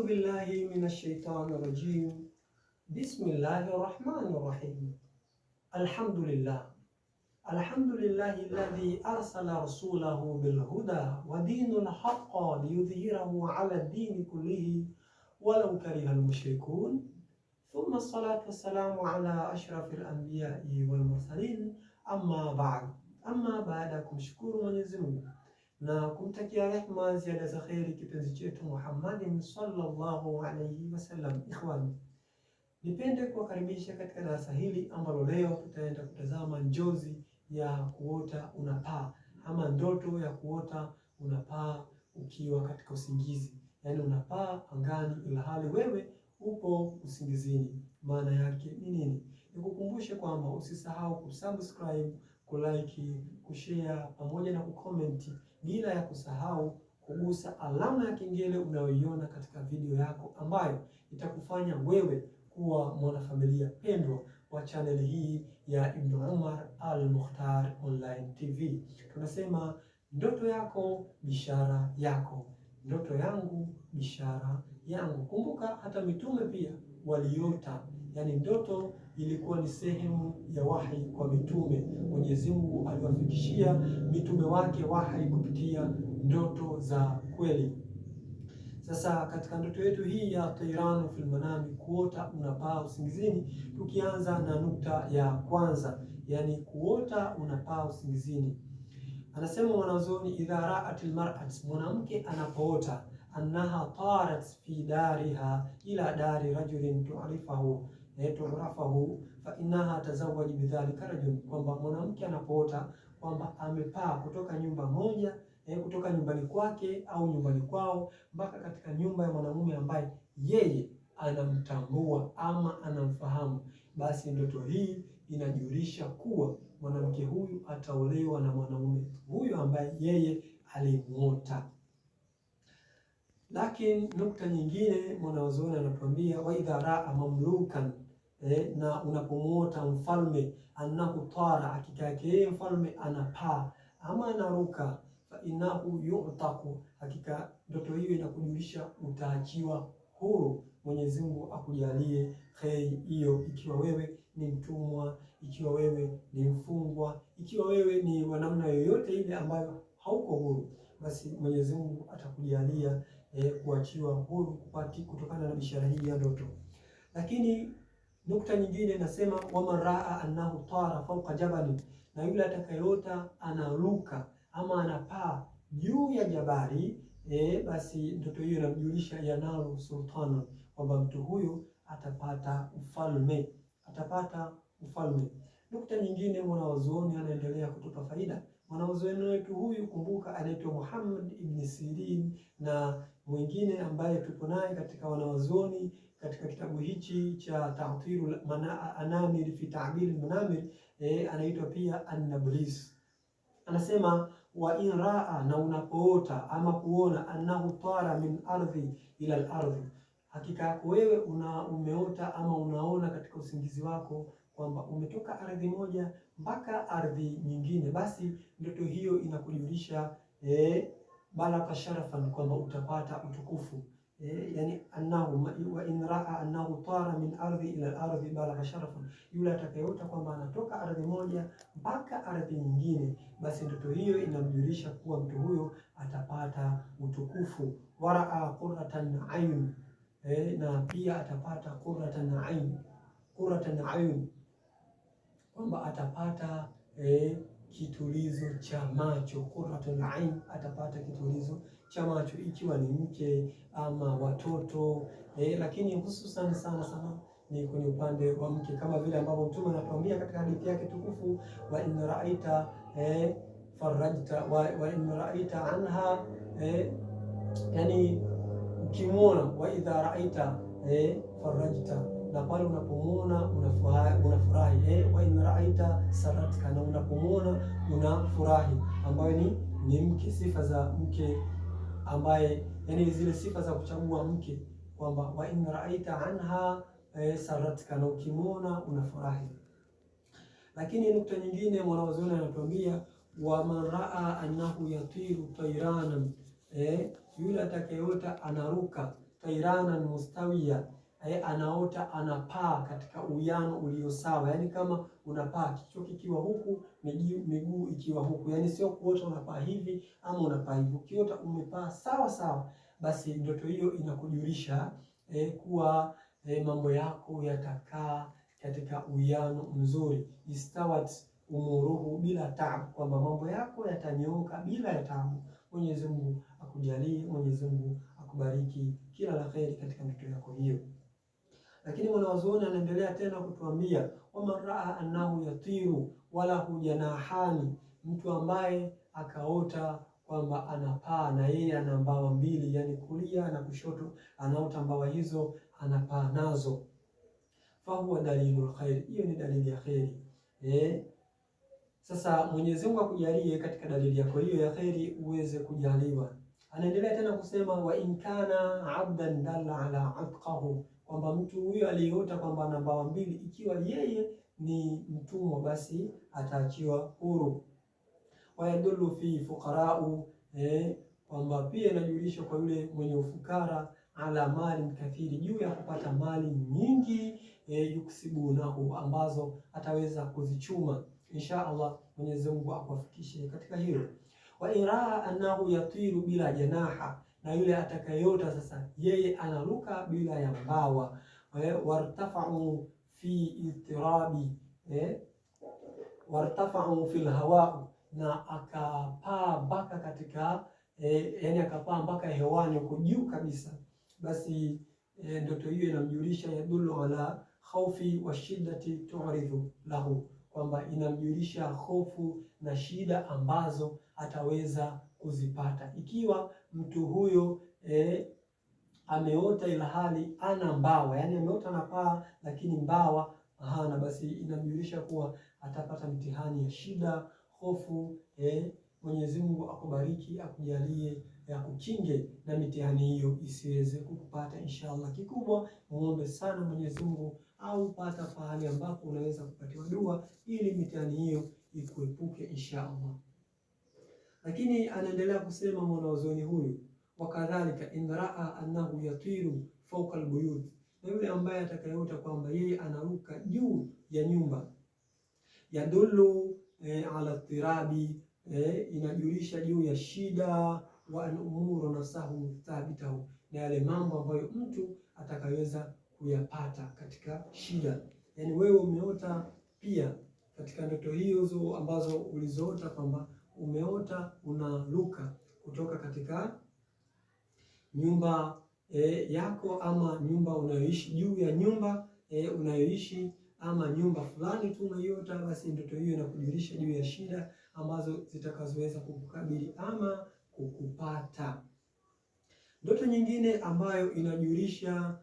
Billahi minash shaitani rajim. Bismillahir rahmanir rahim. Alhamdulillah. Alhamdulillahi alladhi arsala rasulahu bil huda wa dinil haqqa liyudhhirahu ala dini kullihi walau kariha al mushrikun. Thumma salatu wassalamu ala ashrafil anbiyai wal mursalin. Amma ba'd. Amma baada ya kumshukuru Mwenyezi Mungu na kumtakia rehma ziada za kheri kipenzi chetu Muhammadin sallallahu alayhi wasallam. Ikhwani, nipende kuwakaribisha katika darasa hili ambalo leo tutaenda kutazama njozi ya kuota unapaa ama ndoto ya kuota unapaa ukiwa katika usingizi, yaani unapaa angani ilhali wewe upo usingizini. Maana yake ni nini? Nikukumbushe kwamba usisahau kusubscribe, kulike, kushare pamoja na kucomment, bila ya kusahau kugusa alama ya kengele unayoiona katika video yako ambayo itakufanya wewe kuwa mwanafamilia pendwa wa chaneli hii ya Ibn Umar Al Mukhtar Online TV. Tunasema ndoto yako bishara yako, ndoto yangu bishara yangu. Kumbuka hata mitume pia waliota, yaani ndoto ilikuwa ni sehemu ya wahi kwa mitume. Mwenyezi Mungu aliwafikishia mitume wake wahi kupitia ndoto za kweli. Sasa katika ndoto yetu hii ya tairanu fil manami, kuota unapaa usingizini, tukianza na nukta ya kwanza, yani kuota unapaa usingizini. Anasema mwanazuoni, idha raat almar'at, mwanamke anapoota, annaha tarat fi dariha ila dari rajulin tu'rifahu tu'rafahu fa innaha tazawwaj bidhalika rajul, kwamba mwanamke anapoota kwamba amepaa kutoka nyumba moja kutoka nyumbani kwake au nyumbani kwao mpaka katika nyumba ya mwanamume ambaye yeye anamtambua ama anamfahamu, basi ndoto hii inajulisha kuwa mwanamke huyu ataolewa na mwanamume huyu ambaye yeye alimuota. Lakini nukta nyingine mwanazuoni anatuambia wa idha raa mamlukan, na unapomuota mfalme annahu tara, hakika yake yeye mfalme anapaa ama anaruka, fa innahu yu'taqu, hakika ndoto hiyo inakujulisha utaachiwa huru. Mwenyezi Mungu akujalie kheri hiyo, ikiwa wewe ni mtumwa, ikiwa wewe ni mfungwa, ikiwa wewe ni wa namna yoyote ile ambayo hauko huru, basi Mwenyezi Mungu atakujalia kuachiwa huru kupati kutokana na bishara hii ya ndoto. Lakini nukta nyingine nasema waman raa annahu tara fawqa jabalin, na yule atakayeota anaruka ama anapaa juu ya jabali basi ndoto hiyo inamjulisha yanalu sultana, kwamba mtu huyu atapata ufalme, atapata ufalme. Nukta nyingine mwanazuoni anaendelea kutupa faida. Mwanazuoni wetu huyu kumbuka, anaitwa Muhammad ibn Sirin, na mwingine ambaye tupo naye katika wanazuoni katika kitabu hichi cha Ta'tirul Anamir fi Ta'bir al-Manamir, anaitwa pia An-Nablis. Anasema wa in raa, na unapoota ama kuona, annahu tara min ardhi ila al-ardhi, hakika yako wewe una umeota ama unaona katika usingizi wako kwamba umetoka ardhi moja mpaka ardhi nyingine, basi ndoto hiyo inakujulisha balagha sharafan, kwamba utapata utukufu. Yani annahu wa in raa annahu tara min ardhi ila al-ardhi balagha sharafan, yule atakayeota kwamba anatoka ardhi moja mpaka ardhi nyingine, basi ndoto hiyo inamjulisha kuwa mtu huyo atapata utukufu. Waraa qurratan ayun, na pia atapata qurratan ayun, qurratan ayun, kwamba atapata kitulizo cha macho. Qurratul ain, atapata kitulizo cha macho ikiwa ni mke ama watoto lakini hususan sana sana ni kwenye upande wa mke, kama vile ambavyo Mtume anatuambia katika hadithi yake tukufu, wa in raaita farajta wa in raaita anha yani ukimwona, wa idha raaita farajta, na pale unapomwona unafurahi wa in raaita saratka, na unapomwona unafurahi, ambayo ni mke, sifa za mke ambaye yani zile sifa za kuchagua mke kwamba wa in raaita anha saratka, na ukimwona unafurahi. Lakini nukta nyingine mwanazuoni anatuambia wa man raa annahu yatiru tairanan, yule atakayeota anaruka tairanan mustawia, anaota anapaa katika uwiano ulio sawa, yaani kama unapaa kichwa kikiwa huku miguu ikiwa huku, yaani sio kuota unapaa hivi ama unapaa hivi. Ukiota umepaa sawa sawa, basi ndoto hiyo inakujulisha kuwa mambo yako yatakaa katika uwiano mzuri, istawat umuruhu bila taabu, kwamba mambo yako yatanyooka bila ya taabu. Mwenyezi Mungu akujalie, Mwenyezi Mungu akubariki kila la kheri katika ndoto yako hiyo. Lakini mwanazuoni anaendelea tena kutuambia, waman raa annahu yatiru walahu janahani, mtu ambaye akaota kwamba anapaa na yeye ana mbawa mbili, yani kulia na kushoto, anaota mbawa hizo anapaa nazo, fahuwa dalilul khair, hiyo ni dalili ya kheri. Sasa Mwenyezi Mungu akujalie katika dalili yako hiyo ya kheri uweze kujaliwa. Anaendelea tena kusema wa in kana abdan dalla ala atqahu, kwamba mtu huyo aliyeota kwamba ana mbawa mbili, ikiwa yeye ni mtumwa, basi ataachiwa huru. Wayadullu fi fuqarau, kwamba pia inajulisha kwa yule mwenye ufukara, ala mali kathiri, juu ya kupata mali nyingi, yuksibunahu, ambazo ataweza kuzichuma. Insha Allah Mwenyezi Mungu akuwafikishe katika hilo. Wa iraa annahu yatiru bila janaha, na yule atakayeota sasa yeye anaruka bila ya mbawa. Wartafau fi itirabi, wartafau fil hawau, na akapaa mpaka katika yani akapaa mpaka hewani huko juu kabisa, basi ndoto hiyo inamjulisha yadullu ala khaufi wa shiddati tu'ridhu lahu, kwamba inamjulisha hofu na shida ambazo ataweza kuzipata ikiwa mtu huyo ameota ilhali ana mbawa, yani ameota na paa lakini mbawa hana, basi inamjulisha kuwa atapata mtihani ya shida, hofu. Mwenyezi Mungu akubariki, akujalie, akukinge na mitihani hiyo isiweze kukupata inshallah. Kikubwa muombe sana Mwenyezi Mungu, au pata pahali ambapo unaweza kupatiwa dua ili mitihani hiyo ikuepuke inshallah. Lakini anaendelea kusema mwanazuoni huyu, wakadhalika in raa annahu yatiru fawqa albuyut, na yule ambaye atakayeota kwamba yeye anaruka juu ya nyumba, yadullu ala tirabi, inajulisha juu ya shida, wa an umuru nafsahu thabitahu, na yale mambo ambayo mtu atakayeweza kuyapata katika shida. Yani wewe umeota pia katika ndoto hizo ambazo ulizoota kwamba umeota unaruka kutoka katika nyumba yako ama nyumba unayoishi, juu ya nyumba unayoishi ama nyumba fulani tu unaiota, basi ndoto hiyo inakujulisha juu ya shida ambazo zitakazoweza kukukabili ama kukupata. Ndoto nyingine ambayo inajulisha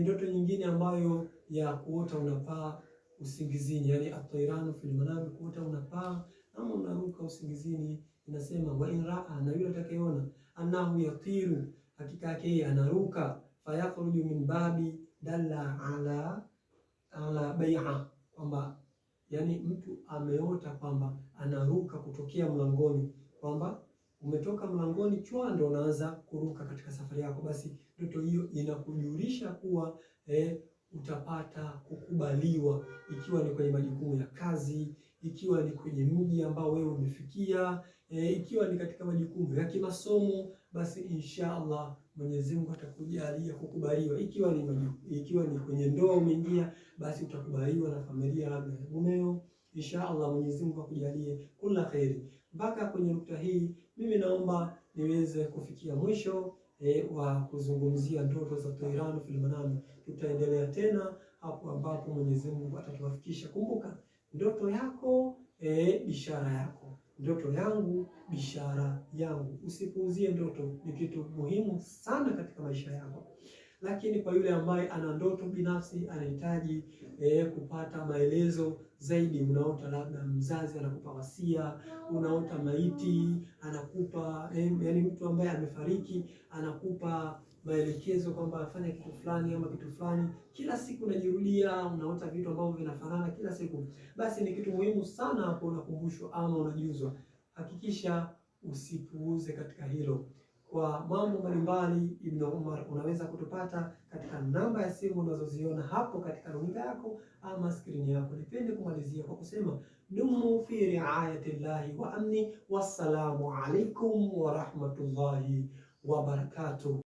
ndoto nyingine ambayo ya kuota unapaa usingizini, yani atairanu fil manami, kuota unapaa ama unaruka usingizini, inasema wa in raa, na yule atakayeona annahu yatiru, hakika yake yeye anaruka, fayakhruju min babi dalla ala bai'a, kwamba yani mtu ameota kwamba anaruka kutokea mlangoni, kwamba umetoka mlangoni chwa ndo unaanza kuruka katika safari yako, basi ndoto hiyo inakujulisha kuwa utapata kukubaliwa, ikiwa ni kwenye majukumu ya kazi, ikiwa ni kwenye mji ambao wewe umefikia, ikiwa ni katika majukumu ya kimasomo, basi inshallah Mwenyezi Mungu atakujalia kukubaliwa. Ikiwa ni kwenye ndoa umeingia, basi utakubaliwa na familia labda ya mumeo. Inshallah Mwenyezi Mungu akujalie kula kheri. Mpaka kwenye nukta hii, mimi naomba niweze kufikia mwisho wa kuzungumzia ndoto za Toiranu fil manami. Tutaendelea tena hapo ambapo Mwenyezi Mungu atatuwafikisha. Kumbuka ndoto yako bishara yako, ndoto yangu bishara yangu. Usipuuzie ndoto, ni kitu muhimu sana katika maisha yako. Lakini kwa yule ambaye ana ndoto binafsi, anahitaji kupata maelezo zaidi, unaota labda mzazi anakupa wasia, unaota maiti anakupa yaani mtu ambaye amefariki anakupa maelekezo kwamba afanye kitu fulani ama kitu fulani, kila siku unajirudia, unaota vitu ambavyo vinafanana kila siku, basi ni kitu muhimu sana hapo unakumbushwa ama unajuzwa. Hakikisha usipuuze katika hilo. Kwa mambo mbalimbali Ibn Umar, unaweza kutupata katika namba ya simu unazoziona hapo katika runinga yako ama skrini yako. Nipende kumalizia kwa kusema dumu fi riayati llahi wa amni. Wassalamu alaikum wa rahmatullahi wa barakatuh.